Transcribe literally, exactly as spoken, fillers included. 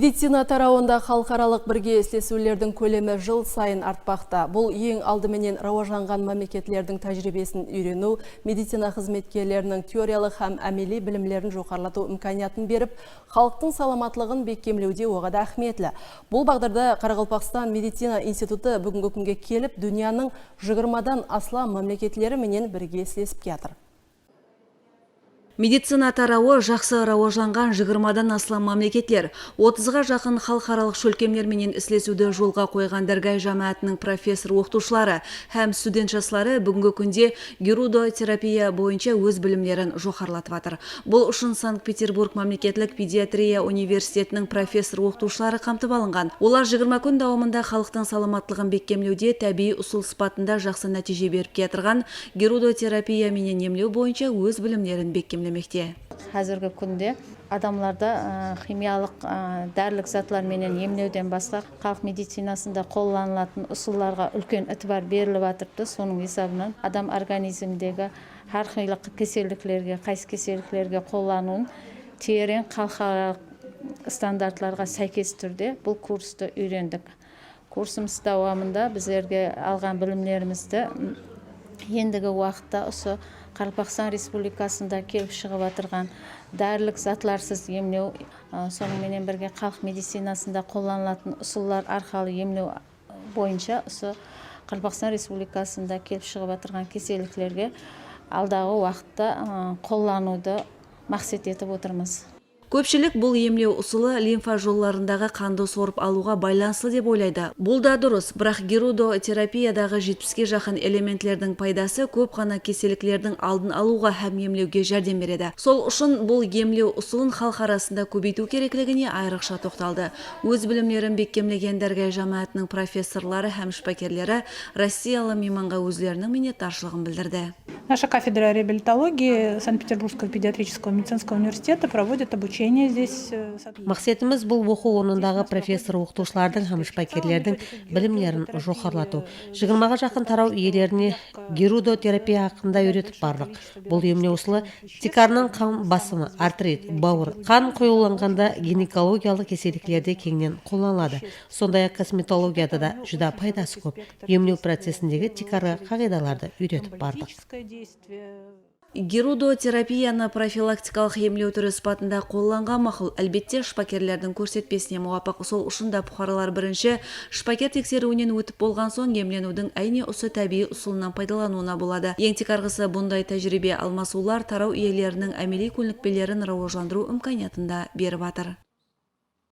Medicina tarawında xalıqaralıq birge islesiwlerdiń kólemi jıl sayın artpaqta. Bul eń aldı menen rawajlanǵan mámleketlerdiń tájiriybesin úyreniw, medicina xızmetkerleriniń teoriyalıq hám ámeliy bilimlerin joqarılatıw imkaniyatın berip, xalıqtıń salamatlıǵın bekkemlewde oǵada áhmiyetli. Bul baǵdarda Qaraqalpaqstan medicina institutı búgingi kúnge kelip, dúnyanıń jigirmadan aslam mámleketleri menen birge islesip kiyatır. Medicina tarawı jaqsı rawajlanǵan jigirmadan aslam mámleketler, otızǵa jaqın xalıqaralıq shólkemler menen islesiwdi jolǵa qoyǵan dárgay jámáátiniń professor-oqıtıwshıları hám student jasları búgingi kúnde girudoterapiya boyınsha óz bilimlerin joqarılatıp atır. Bul ushın Sankt-Peterburg mámleketlik pediatriya universitetiniń professor-oqıtıwshıları qamtıp alınǵan. Olar jigirma kún dawamında xalıqtıń salamatlıǵın bekkemlewde tábiyiy usıl sıpatında jaqsı nátiyje berip kiyatırǵan girudoterapiya menen emlew boyınsha óz bilimlerin bekkemlemekte. Házirgi kúnde adamlarda, ı, ximiyalıq, ı, dárilik zatlar menen emlewden basqa xalıq medicinasında qollanılatın usıllarǵa úlken itibar berilip atırıptı. Sonıń esabınan adam organizmindegi hár qıylı keselliklerge, qaysı keselliklerge qollanıwın tereń xalıqaralıq standartlarǵa sáykes túrde bul kurstı úyrendik. Kursımız dawamında bizlerge alǵan bilimlerimizdi, m, endigi waqıtta usı Qaraqalpaqstan Respublikasında kelip shıǵıp atırǵan dárilik zatlarsız emlew, a, sonıń menen birge xalıq medicinasında qollanılatın usıllar arqalı emlew boyınsha usı Qaraqalpaqstan Respublikasında kelip shıǵıp atırǵan keselliklerge aldaǵı waqıtta, a, qollanıwdı maqset etip otırmız. Kópshilik bul emlew usılı limfa jollarındaǵı qandı sorıp alıwǵa baylanıslı dep oylaydı. Bul da durıs, biraq girudoterapiyadaǵı jetpiske jaqın elementlerdiń paydası kóp ǵana keselliklerdiń aldın alıwǵa hám emlewge járdem beredi. Sol ushın bul emlew usılın xalıq arasında kóbeytiw kerekligine ayrıqsha toqtaldı. Óz bilimlerin bekkemlegen dárgay jámáátiniń professorları hám shıpakerleri rossiyalı miymanǵa ózleriniń minnetdarshılıǵın bildirdi. Наша кафедра реабилитологии Санкт-Петербургского педиатрического медицинского университета проводит обучение здесь, э, сотрудников. Maqsetimiz bul oqıw ornındaǵı professor-oqıtıwshılardıń hám shıpakerlerdiń bilimlerin joqarılatıw. Jigirmaǵa jaqın taraw iyelerine girudoterapiya haqqında úyretip bardıq. Bul emlew usılı tiykarınan qan basımı, artrit, bawır, qan qoyıwlanǵanda ginekologiyalıq keselliklerde keńnen qollanıladı. Sonday-aq, kosmetologiyada da júdá paydası kóp. Emlew procesindegi tiykarǵı qaǵıydalardı úyretip bardıq. Girudoterapiyanı profilaktikalıq emlew túri sıpatında qollanǵan maqul, álbette, shıpakerlerdiń kórsetpesine muwapıq. Sol ushın da puqaralar birinshi shıpaker tekseriwinen ótip bolǵan soń, emleniwdiń áyne usı tábiyiy usılınan paydalanıwına boladı. Eń tiykarǵısı, bunday tájiriybe almasıwlar taraw iyeleriniń ámeliy kónlikpelerin rawajlandırıw imkaniyatın da berip atır.